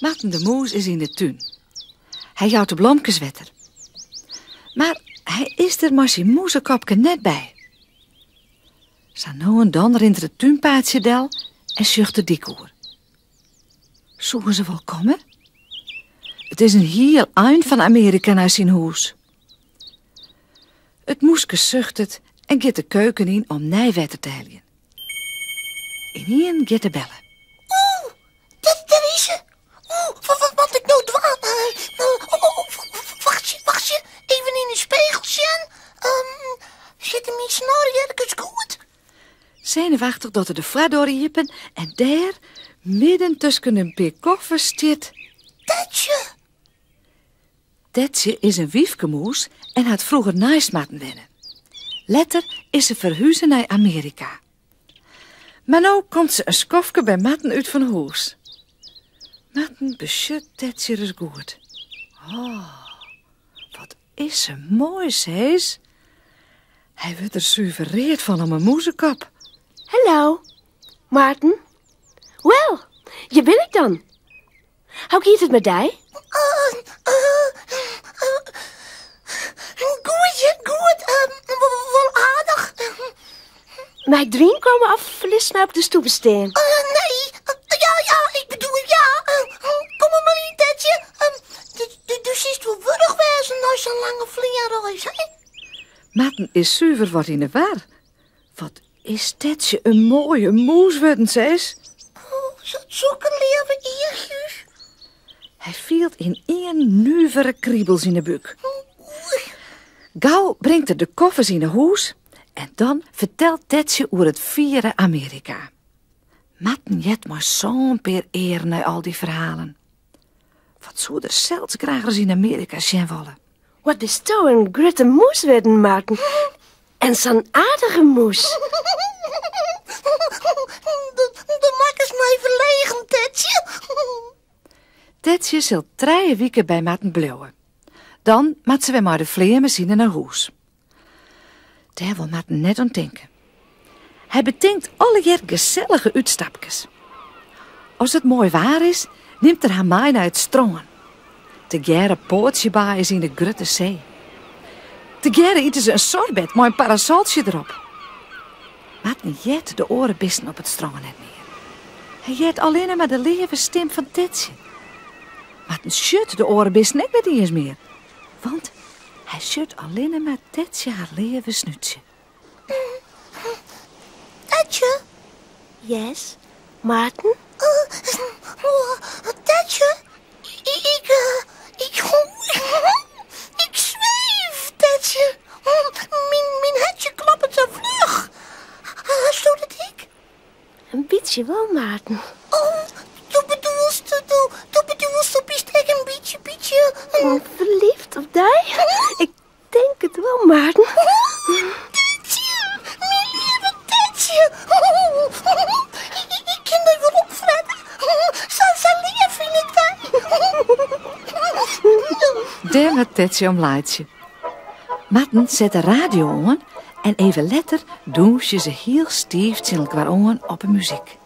Marten de Moes is yn de tún. Hy jout de blomkes wetter. Mar hy is der mei syn mûzekopke net by. Sa no en dan rint er it túnpaadsje del en sjocht de dyk oer. Soene se wol komme? It is in hiel ein fan Amearika nei syn hûs. It moeske suchtet en giet de keuken yn om nij wetter te heljen. Ynienen giet de belle. Oeh, dêr is se. Oeh, wat moat ik no dwaan? Wachtsje, wachtsje, even yn de spegel sjen. Sit myn snor ergens goed? Senuwachtich docht er de foardoar iepen en dêr, midden tusken in pear koffers, stiet... Tetsje! Tetsje is in wyfkemûs en hat froeger neist Marten wenne. Letter is se ferhuze nei Amearika. Mar no komt se in skoftke by Marten út fan hûs. Marten besjocht Tetsje ris goed. Oh, wat is se moai, sis. Hy wurdt der suver read fan om 'e mûzekop. Hallo, Marten. Wel, hjir bin ik dan. Hoe giet it mei dy? Goed, goed. Wol aardich. Mei ik deryn komme of litst my op de stoepe stean? Nee, ja, ja, ik bedoel ja. Kom mar yn, Tetsje. Do silst wol wurch wêze nei sa'n lange fleanreis, hè? Marten is suver wat yn 'e war. Wat is Tetsje in moaie mûs wurden, sis. Oh, sokke leave eachjes. Hy fielt ynienen nuvere kribels yn 'e búk. Gau bringt er de koffers yn 'e hûs en dan fertelt Tetsje oer it fiere Amearika. Marten heart mei sân pear earen nei al dy ferhalen. Wat soe er sels graach ris yn Amearika sjen wolle. Wat bisto in grutte mûs wurden, Marten. En sa'n aardige mûs. Do makkest my ferlegen, Tetsje. Tetsje sil trije wike by Marten bliuwe. Dan moat se wer mei de fleanmasine nei hûs. Dêr wol Marten net oan tinke. Hy betinkt allegear gesellige útstapkes. As it moai waar is, nimt er har mei nei it strân. Tegearre poatsjebaaie se yn de grutte see. Tegearre ite se in sorbet mei in parasoltsje derop. Marten heart de oare bisten op it strân net mear. Hy heart allinne mar de leave stim fan Tetsje. Marten sjocht de oare bisten ek net iens mear, want hy sjocht allinne mar Tetsje har leave snútsje. Tetsje? Yes, Marten? Tetsje, ik, ik, ik sweef, Tetsje. Myn hertsje kloppet sa fluch. Hasto dat ek? In bytsje wol, Maarten. Oh, do bedoelst, do, do bedoelst, do bist ek in bytsje, bytsje... Ferliefd op dy? Ik tink it wol, Maarten. Tetsje, myn leave Tetsje. Ik kin dy wol opfrette. Sa, sa leaf fyn ik dy. Dêr moat Tetsje om laitsje. Marten set de radio oan en even letter dûnsje se hiel stiif tsjin elkoar oan op 'e muzyk.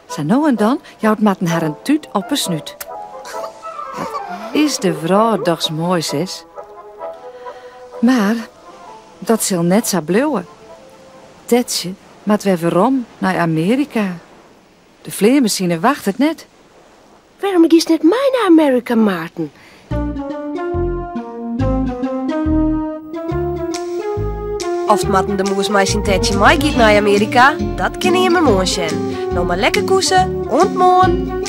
Sa no en dan jout Marten har in tút op 'e snút. Wat is de wrâld dochs moai, sis. Mar dat sil net sa bliuwe. Tetsje moat wer werom nei Amearika. De fleanmasine wachtet net. Wêrom giest net mei nei Amearika, Maarten? Oft Marten de Moes mei syn Tetsje meigiet nei Amearika, dat kinne jimme moarn sjen. No mar lekker koese, oant moarn!